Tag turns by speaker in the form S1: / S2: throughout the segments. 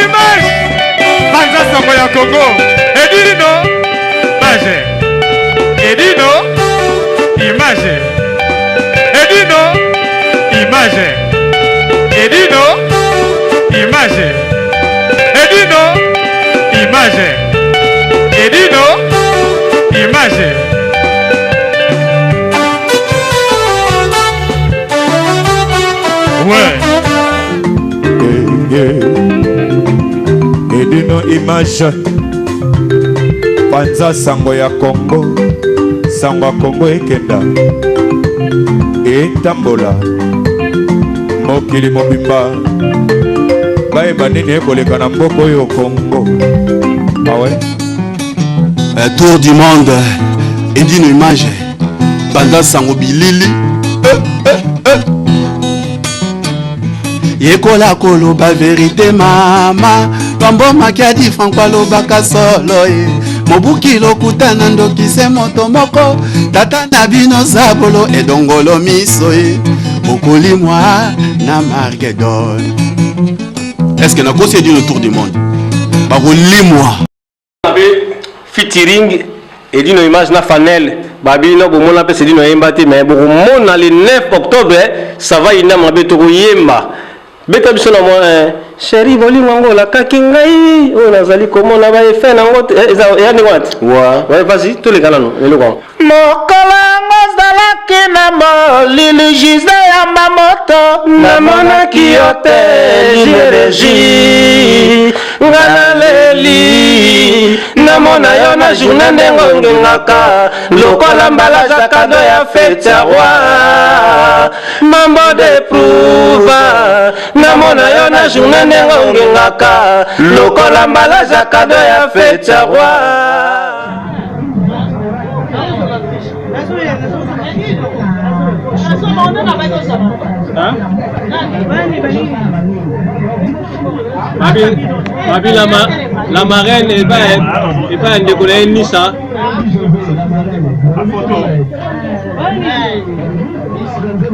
S1: Image Panza sango ya Congo Edino Image Edino Image Edino Image Edino Image Edino Image Edino Image Ouais.
S2: Edino image panza sango ya Congo sango ya Congo ekenda etambola mokili mobimba bayeba nini ekoleka na mboka oyo Congo awe
S3: ah tour du monde edino image panza sango bilili eh, eh, eh. Yekola koloba verite mama Pambo Makiadi Franco alobaka solo ye Mobuki lokuta na ndoki se moto moko Tata na bino zabolo edongolo miso ye Bokolimwa na Margedon Est-ce que nakosi edino tour du monde Bakolimwa
S4: Mabe featuring Edino Image na Fanel babi no bomona pe Edino ayemba te mais bokomona le 9 octobre ça va ina mabe tokoyemba beta biso na mwa eh, chéri bolingo yango olakaki ngai oyo nazali komona ba effet na yango te eh, eza eya ndenge wana te ouais vas-y toleka nano eloko yango
S5: Mokolo yango ozalaki na molili Jise yamba moto
S4: Namonaki yo te Jireji Nga naleli Namona yo na journée ndenge ongengaka Lokola mbala za kado ya fete ya roi Mambo de prouva Namona yo na journée ndenge ongengaka Lokola mbala za kado ya fete ya roi
S6: Babi la, ma, la marraine epai epai ya ndeko na ye Nisa.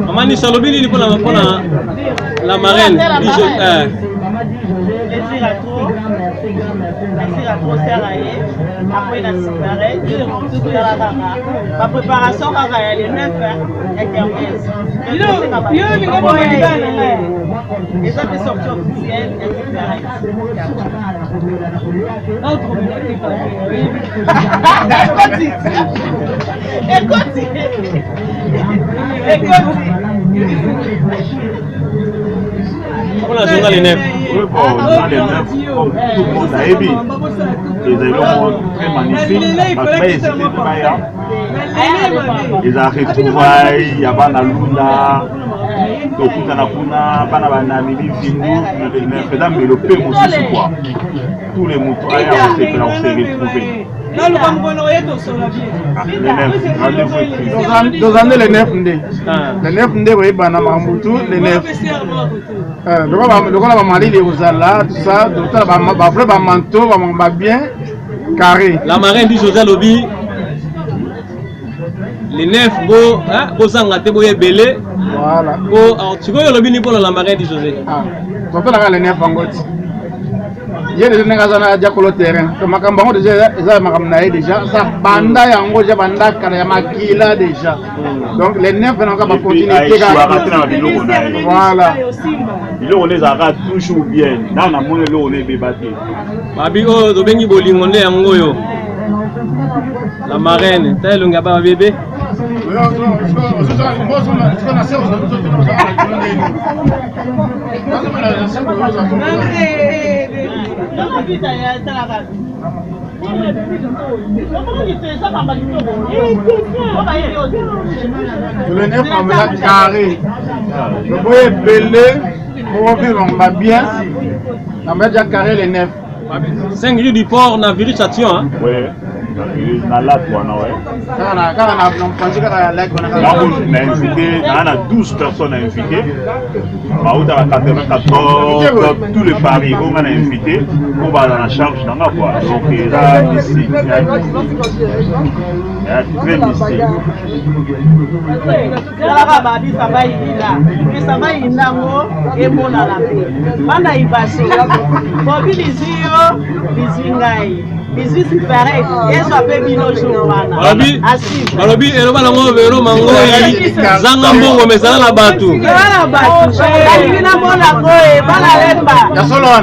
S6: Mama Nisa alobi nini mpona mpona la marraine biso eh.
S7: Ba préparation kaka ya le 9 ya kermesse. Eza mpe sortie officielle ya cigarette. Ekoti. Ekoti. Ekoti.
S6: Mpona zonga le 9.
S8: Oui, bon, dans les neuf, comme tout le monde ayebi, ezali eloko très magnifique, bato bahésite te baya, eza retrouvaille ya bana Lunda, tokutana kuna, bana ba Namibie, Vindu, le neuf eza mbelo mpe mosusu quoi, tous les moto aya kosepela kose retrouver.
S7: Naluka mokolo oye tosola bien.
S8: Ah, le neuf, rendez-vous est pris.
S9: Toza nde le 9 nde. Le 9 nde koyebana makambo tout le 9. Lokola bamalili ekozala tout ça, totala ba vrai ba manteau, ba ba bien carré.
S6: La marraine du José alobi le 9 bo bozanga te boya ebele.
S9: Voilà.
S6: Po sikoyo olobi nini mpona la marraine du José?
S9: Ah, totalaka le 9 yango ti. Ye deja ndenge aza na diakolo terrain to makambo yango deja eza makambo na ye deja sa banda yango deja banda kala ya makila deja donc les neuf nango ba continuité
S8: kaka na biloko na ye
S9: voilà
S8: biloko nde ezalaka toujours bien na namoni eloko na ebeba te
S6: babi oyo tobengi bolingo nde yango oyo la marraine ta elongi ya baba bebe
S9: Le neuf eza carré loboye ebele po vivre bien na mbeja carré le neuf
S6: 5 rue du port na Viry Châtillon hein?
S8: Ouais. Na lac wana ouais.
S9: Kaka na kaka na na mpanzi kaka ya lac wana kaka.
S8: Na invité na na 12 personnes à inviter. Bauta na 94 tout le Paris oyo nga na invité po bazala na charge na nga quoi. Donc eza mystique. Très mystique.
S7: Talaka babi sava yinda me sava yinda yango emonana mpe bana ibaso bobi lizwi yo lizwi ngai lizwi siparet ezwa mpe bino jour wana
S6: balobi eloba nango velo mangoi zanga mbongo me zala na bato
S7: zala na bato nalingi namona koye bana lemba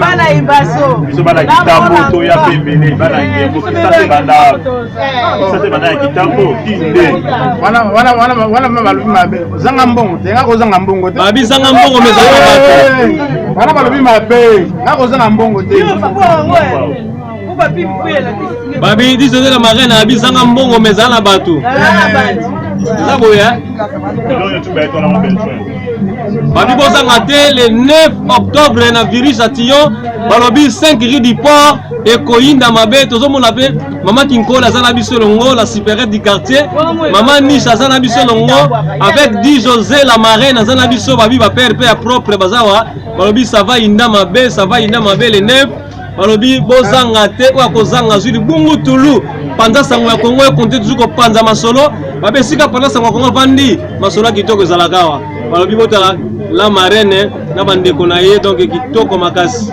S7: bana ibaso
S8: biso bana kitambo toya pembele bana ngembo kisase banda kisase banda ya kitambo kinde
S9: wana wana wana wana balobi mabe zanga mbongo te nga kozanga mbongo te
S6: babi zanga mbongo me zala na bato
S9: wana balobi mabe nga kozanga mbongo te
S6: babi disose na marraine abi zanga mbongo me zala na bato eza boye babi bozanga te le 9 octobre na virus ya tillon balobi 5 rue du port ekoyinda mabe tozomona mpe mama kinkola aza na biso elongo la superette du quartier mama niche aza na biso elongo avec di josé la marraine aza na biso babi bapere mpe ya propre bazawa balobi sava yinda mabe sava yinda mabe le 9 balobi bozanga te oyo akozanga azwi libungu tulu panza sango ya kongo ekonte toujours kopanza masolo babe esika panza sango ya kongo avandi masolo ya kitoko ezalaka awa balobi botala la marraine na bandeko na ye donc kitoko makasi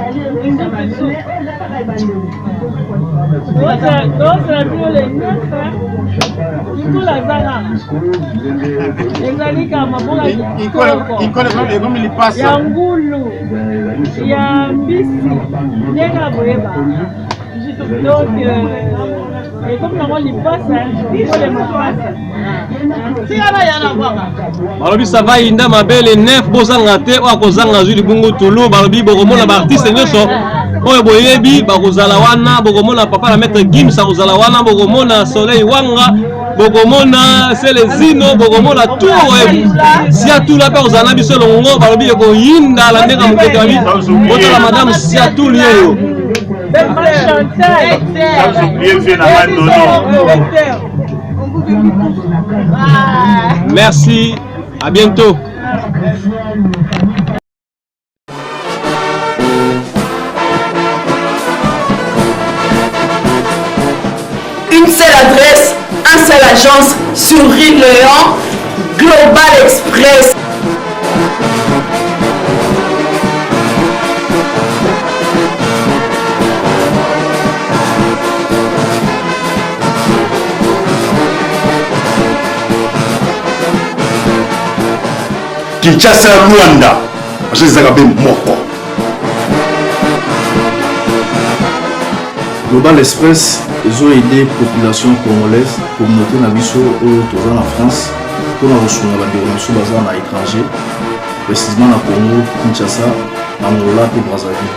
S7: ya ngulu ya mbisi ndenge ya boyeba donc euh, ekomi nango lipasa ole mapasa
S6: balobi sava yinda mabele nef bozanga te oyo akozanga azwi libungu tulu balobi bokomona baartiste nyonso oyo boyebi bakozala wana bokomona papa na maître gims akozala wana bokomona soleil wanga bokomona selezino bokomona tour siatula mpe akozala na biso elongo balobi ekoyinda la ndenge ya mokete babi botala madame siatul yeyo Merci, à bientôt.
S10: Une seule adresse, une seule agence sur rue Léon, Global Express.
S11: Kinshasa Luanda ezalaka be moko.
S12: Global Express ezo aider population congolaise, communauté na biso oyo toza na France mpona kosunga bandeko na biso baza na étranger, précisément na Congo, Kinshasa, Angola mpe Brazzaville.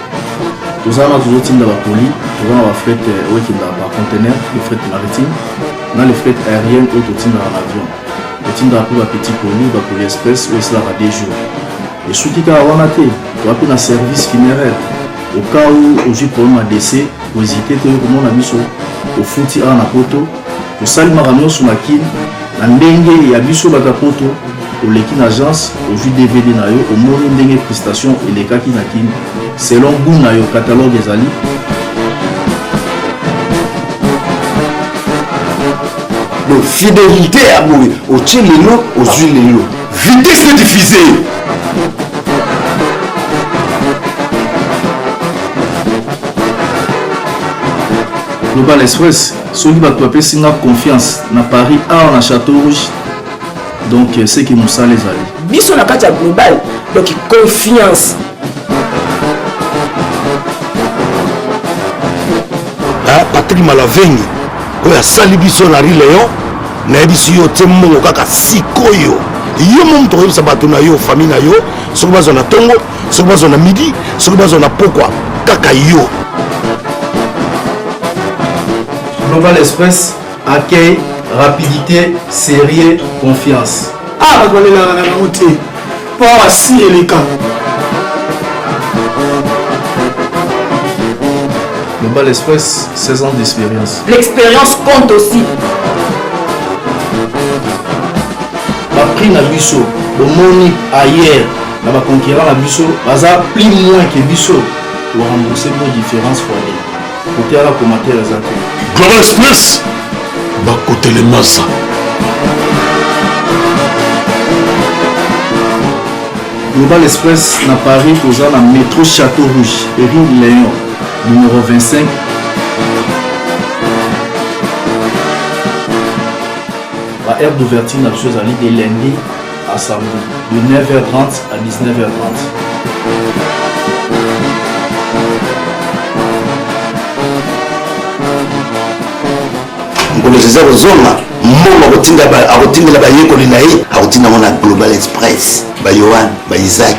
S12: Toza wana tozotinda bakoli, toza na bafret oyo ekendaka par conteneur, le fret maritime na le fret aérienne oyo totindaka na avion. Totindaka mpe ba petit colis, ba colis express oyo esalaka 2 jours. Esuki kaka wana te, toza mpe na service funéraire. Au cas où ozwi problème ya décès, kohésite te oyo komona biso, ofuti awa na poto, tosali makambo nyonso na kin na ndenge ya biso bato ya poto, oleki na agence, ozwi DVD na yo, omoni ndenge prestation elekaki na kin, selon goût na yo, catalogue ezali.
S11: Donc fidélité ya boye otie lelo ozwi lelo vitesse de diffuser.
S12: Global Express soki bato bapesi nga confiance na Paris awa na Château Rouge donc c'est que mosala ezali
S10: biso na kati ya global donc confiance.
S11: Patrick Malavengi oyo asali biso na Rue Léon nayebisi yo tie mbongo kaka sikoyo yo mo moto okoyebisa bato na yo famille na yo soki bazwa na ntongo soki bazwa na midi soki bazwa na pokwa kaka yo.
S12: Global Express accueil, rapidité, sérieux, confiance.
S13: Ah, bato balelaka na bango te mpo awa si eleka.
S12: Global Express, 16 ans d'expérience.
S10: L'expérience compte aussi.
S12: Ba prix na biso bomoni ailleurs na ba concurrent na biso baza plus moins que biso, to rembourser bino différence fois deux. Côté ala commentaire eza te.
S11: Global Express, Bakotelemasa.
S12: Global Express na Paris toza na metro Château Rouge, rue Léon, numéro 25. Ba heure d'ouverture na biso ezali de lundi à samedi de 9h30 à 19h30.
S11: Mokolo Jésus akozonga, mbongo akotinda akotindela bayekoli na ye, akotinda yango na Global Express. Ba Yohane, ba Isaac,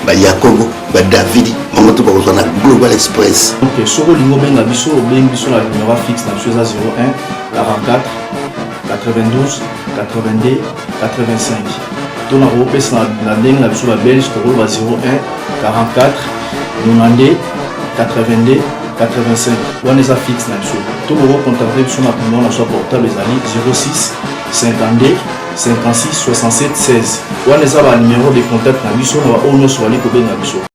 S11: ba Yakobo, ba Davidi, bango to bakozwa na Global Express.
S12: Ok, soki olingi obenga biso, obengi biso na numero fixe na biso eza 01 44 92 82 85 to na kopesa na ndenge na biso ba belge tokoloba 01 44 92 82 85 wana eza fixe na biso to bokocontacte biso na numero na biso ya portable ezali 06 52 56 67 16 wana eza ba numero de contact na biso na baoyo nyonso bali kobenga biso.